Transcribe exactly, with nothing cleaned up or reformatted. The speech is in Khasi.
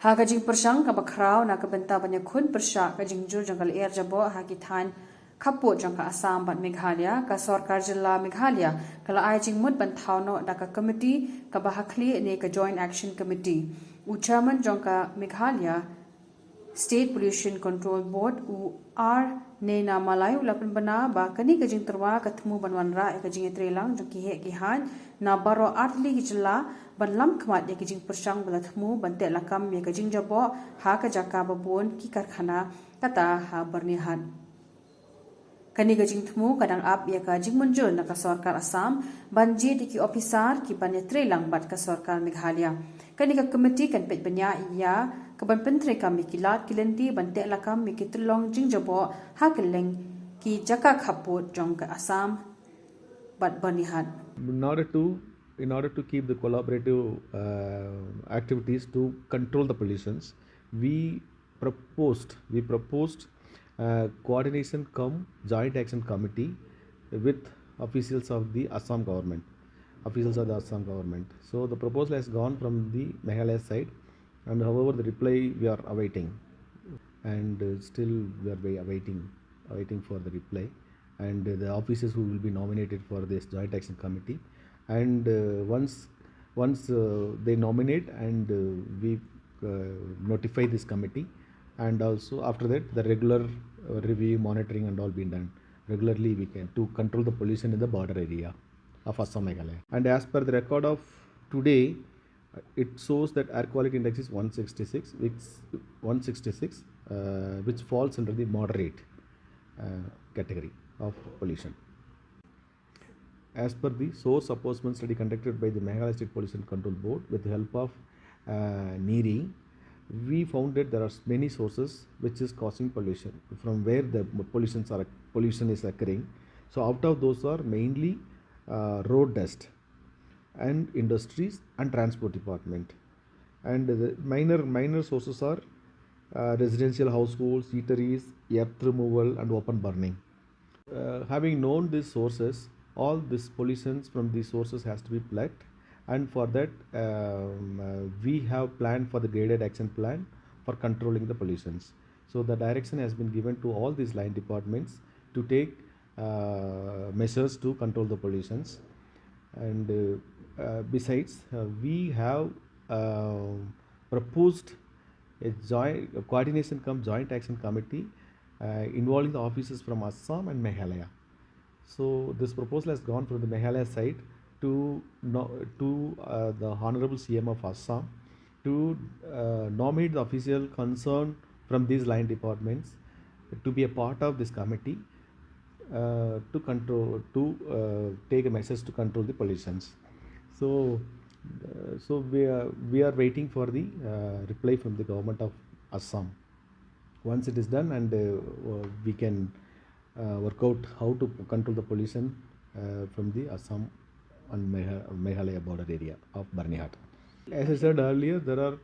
Ha ka jingpyrshang kaba khraw na ka bynta ban ïakhun pyrshah ka jingjur jong ka lyer jaboh ha ki thaiñ khappud jong ka Assam bad Meghalaya, ka sorkar jylla Meghalaya ka la ai jingmut ban thaw noh da ka komiti kaba ha khlieh ne ka Joint Action Committee. U chairman jong ka Meghalaya State Pollution Control Board, u R Neina Malai, u la pynbna ba kane ka jingtyrwa ka thmu ban wanrah ïa ka jingïatreilang jong ki heh ki haiñ na baroh artylli ki jylla ban lam khmat ïa ki jingpyrshang ba la thmu ban teh lakam ïa ka jingjaboh ha ka jaka ba bun ki karkhana, kata ha Byrnihat. Kane ka jingthmu ka dang ap ïa ka jingmynjur na ka sorkar Assam ban jied ïa ki ophisar ki ban ïatreilang bad ka sorkar Meghalaya. Kane ka komiti kan peit bniah ïa ka ban pyntreikam ïa ki lad ki lynti ban teh lakam ïa ki tyllong jingjaboh ha kylleng ki jaka khappud jong ka Assam bad Byrnihat. In order to, in order to keep the collaborative uh, activities to control the pollutions, we proposed, we proposed uh, coordination cum joint action committee with officials of the Assam government, officials of the Assam government. So the proposal has gone from the Meghalaya side, and however the reply we are awaiting, and uh, still we are wai- awaiting, awaiting for the reply, and uh, the officers who will be nominated for this joint action committee, and uh, once, once uh, they nominate and uh, we uh, notify this committee, and also after that the regular uh, review, monitoring and all being done regularly, we can, to control the pollution in the border area of Assam, Meghalaya. And as per the record of today, uh, it shows that air quality index is one sixty-six, which, one sixty-six, uh, which falls under the moderate uh, category of pollution. As per the source apportionment study conducted by the Meghalaya State Pollution Control Board with the help of uh, NEERI, we found that there are many sources which is causing pollution, from where the pollutions are, pollution is occurring. So out of those are mainly uh, road dust and industries and transport department. And the minor, minor sources are uh, residential households, eateries, earth removal and open burning. Uh, having known these sources, all these pollutions from these sources has to be plugged, and for that um, uh, we have planned for the graded action plan for controlling the pollutions. So the direction has been given to all these line departments to take uh, measures to control the pollutions. And uh, uh, besides, uh, we have uh, proposed a joint, a coordination cum joint action committee uh, involving the officers from Assam and Meghalaya. So this proposal has gone from the Meghalaya side to no, to uh, the Honorable C M of Assam to uh, nominate the official concern from these line departments to be a part of this committee uh, to control, to uh, take a measures to control the pollutions. So, uh, so we are, we are waiting for the uh, reply from the government of Assam. Once it is done, and uh, we can uh, work out how to control the pollution uh, from the Assam and Megha- Meghalaya border area of Byrnihat. As I said earlier, there are